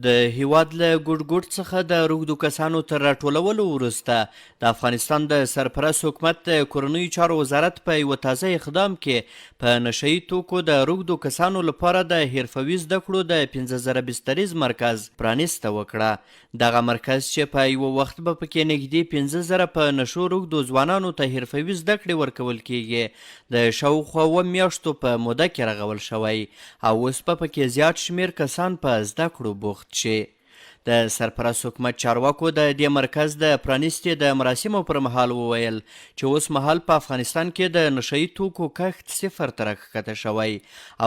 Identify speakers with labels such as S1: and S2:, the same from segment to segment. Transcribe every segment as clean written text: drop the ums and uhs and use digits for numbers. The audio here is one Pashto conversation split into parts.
S1: د هیواد له ګوټ ګوټ څخه د روږدو کسانو تر راټولولو وروسته د افغانستان د سرپرست حکومت د کورنیو چارو وزارت په یوه تازه اقدام کې په نشه یي توکو د روږدو کسانو لپاره د حرفوي زده کړو د 5000 بستریز مرکز پرانیسته وکړه. دغه مرکز چې په یوه وخت به پکې نږدې 5000 په نشو روږدو ځوانانو ته حرفوي زده کړې ورکول کیږي، د شاوخوا 7 میاشتو په موده کې رغول شوی او اوس به پکې زیات شمېر کسان په زده کړو بوخت شي. د سرپرست حکومت چارواکو د دې مرکز د پرانیستې د مراسمو پر مهال وویل چې اوس مهال په افغانستان کې د نشه یي توکو کښت صفر ته راښکته شوی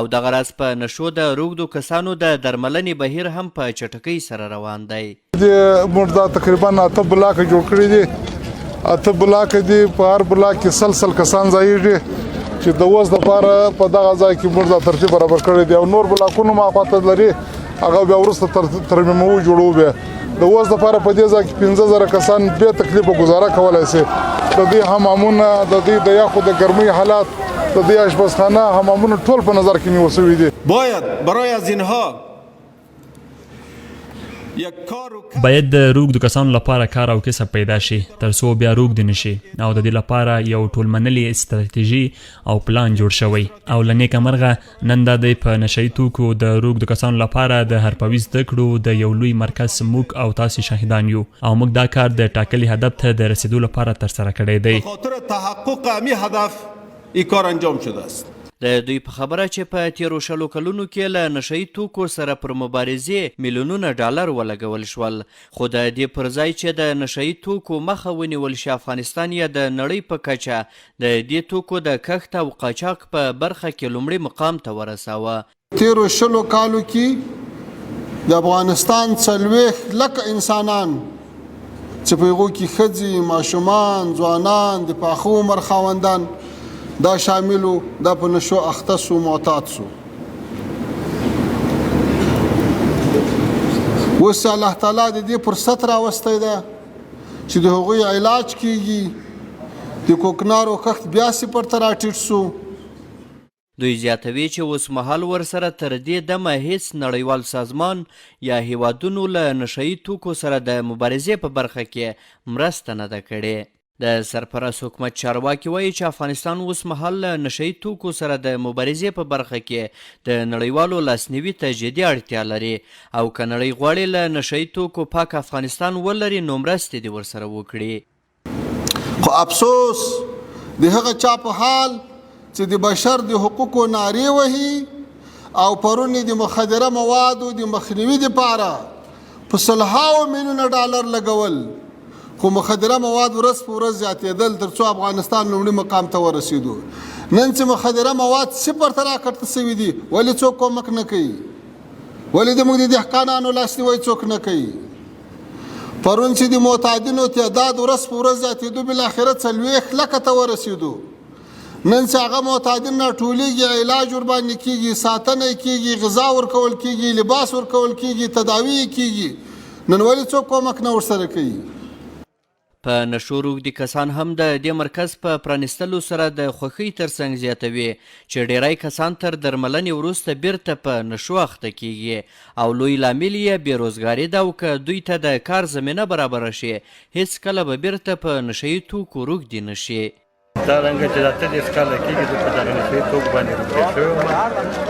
S1: او دغه راز په نشو د روږدو کسانو د درملنې بهیر هم په چټکۍ سره روان دی.
S2: دي موږ دا تقریبا 8 بلاک جوړ کړی دي، 8 بلاک دي، په هر بلاک کې سل سل کسان ځایږي چې د اوس لپاره په دغه ځای کې موږ دا ترتیب برابر کړی دی او نور بلاکونو ما خواته لري، هغه بیا وروسته ترمیموو جوړوو. بیا د اوس لپاره په دې ځای کې 5000 کسان بې تکلیفه ګزاره کولای شي. د دوی حمامونه، د دوی د یخو د ګرمۍ حالات، د دوی آشپزخانه، حمامونه ټول په نظر کې نیول شوي دي.
S3: باید برای از اینها
S4: باید د روږدو کسانو لپاره کار او کسب پیدا شي ترڅو بیا روږدي نه شي او د دې لپاره یو ټولمنلې ستراتیژي او پلان جوړ شوی او له نیکه مرغه نن دا دی په نشه یي توکو د روږدو کسانو لپاره د حرفوي زده کړو د یو لوی مرکز موږ او تاسې شاهدان یو او موږ دا کار د ټاکلي هدف ته د رسیدو لپاره ترسره کړی دی.
S3: به خاطر تحقق همی هدف ای کار انجام شده است.
S1: د دوی په خبره چې په تېرو 20 کلونو کې له نشه یي توکو سره پر مبارزې میلیونونه ډالر ولګول شول، خو د دې پر ځای چې د نشه یي توکو مخه ونیول شي، افغانستان یې د نړۍ په کچه د دې توکو د کښت او قاچاق په برخه کې لومړي مقام ته ورساوه.
S5: تېرو 20 کالو کې د افغانستان 40 لکه انسانان چې په هغو کې ښځې، ماشومان، ځوانان، د پاخه عمر خاوندان دا شامل وو، دا په نشو اخته سو، معتاد سو. اوس الله تعالی د دې فرصت راوستی ده چې د هغوی علاج کیږي، د کوکنارو کښت بیا صفر ته راټیټ سو.
S1: دوی زیاتوي چې اوسمهال ورسره تر دې دمه هیڅ نړیوال سازمان یا هیوادونو له نشه یي توکو سره د مبارزې په برخه کې مرسته نه ده کړې. د سرپرست حکومت چارواکي وايي چې افغانستان اوسمهال له نشه یي توکو سره د مبارزې په برخه کې د نړیوالو لاسنیوي ته جدي اړتیا لري او که نړۍ غواړي له نشه یي توکو پاک افغانستان ولري نو مرستې دې ورسره وکړي.
S5: خو افسوس د هغه چا په حال چې د بشر د حقوقو نارې وهي او پرون یې د مخدره موادو د مخنیوي دپاره په سلهاوو میلیونه ډالر لګول، خو مخدره مواد ورځ په ورځ زیاتېدل تر څو افغانستان لومړي مقام ته ورسېدو. نن چې مخدره مواد صفر ته راکښته شوي دي، ولې څوک کومک نه کوي؟ ولې د موږ د دهقانانو لاسنیوی څوک نه کوي؟ پرون چې د معتادینو تعداد ورځ په ورځ زیاتېدو، بالاخره 40 لکه ته ورسېدو. نن چې هغه معتادین راټولېږي، علاج ورباندې کېږي، ساتنه یې کېږي، غذا ورکول کېږي، لباس ورکول کېږي، تداوي یې کېږي، نن ولې څوک کومک نه ورسره کوي؟
S1: په نشو روږدي کسان هم د دې مرکز په پرانیستلو سره د خوښۍ ترڅنګ زیاتوي چې ډیری کسان تر درملنې وروسته بیرته په نشو اخته کیږي او لوی لامل یې بې روزګاري ده او که دوی ته د کار زمینه برابره شي هیڅکله به بیرته په نشه یي توکو روږدي نه شي.
S6: دا رنګه چې 38 کاله کېږي زه په دغه نشه یي توکو باندې روږدی شوی وم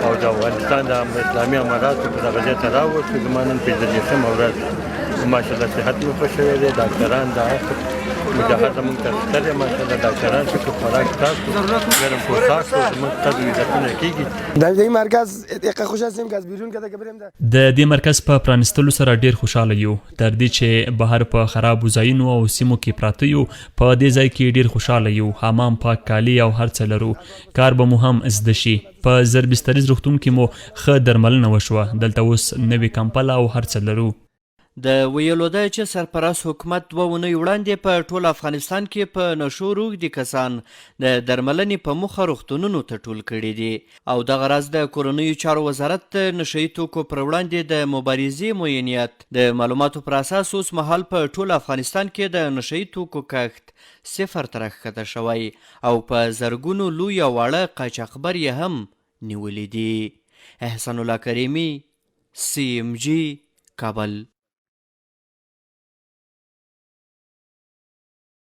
S6: او د افغانستان د اسلامي اماراتو په دغه ځای ته راوستو. زما نن 35مه ورځ ده، ماشاءالله صحت مې ښه شوی دی. ډاکټران د هر مجهزه موږ ته شته دی، ماشاءالله ډاکټران شکر خوراک تاسو ګرم پوښاک شو، زموږ قدر عزتونه کېږي.
S7: در این مرکز دقیقه خوش هستیم که از بیرون کده که بریم در.
S4: د دې مرکز په پرانیستلو سره ډېر خوشحاله یو، تر دې چې بهر په خرابو ځایونو او سیمو کې پراته یو، په دې ځای کې ډېر خوشحاله یو، حمام، پاک کالي او هر څه لرو، کار به مو هم زده شي. په 1000 بستریز روغتون کې مو ښه درملنه وشوه، دلته اوس نوې کمپله او هر څه لرو.
S1: د ویلو ده چې سرپرست حکومت 2 اونۍ وړاندې په ټول افغانستان کې په نشو روږدي کسان د درملنې په موخه روغتونونو ته ټول کړي دي او دغه راز د کورنیو چارو وزارت د نشه یي توکو پر وړاندې د مبارزې معینیت د معلوماتو پر اساس اوس مهال په ټول افغانستان کې د نشه یي توکو کښت صفر ته راښکته شوی او په زرګونو لوی او واړه قاچاقبر یې هم نیولي دي. احسان الله کریمي، سي ام جي، کابل.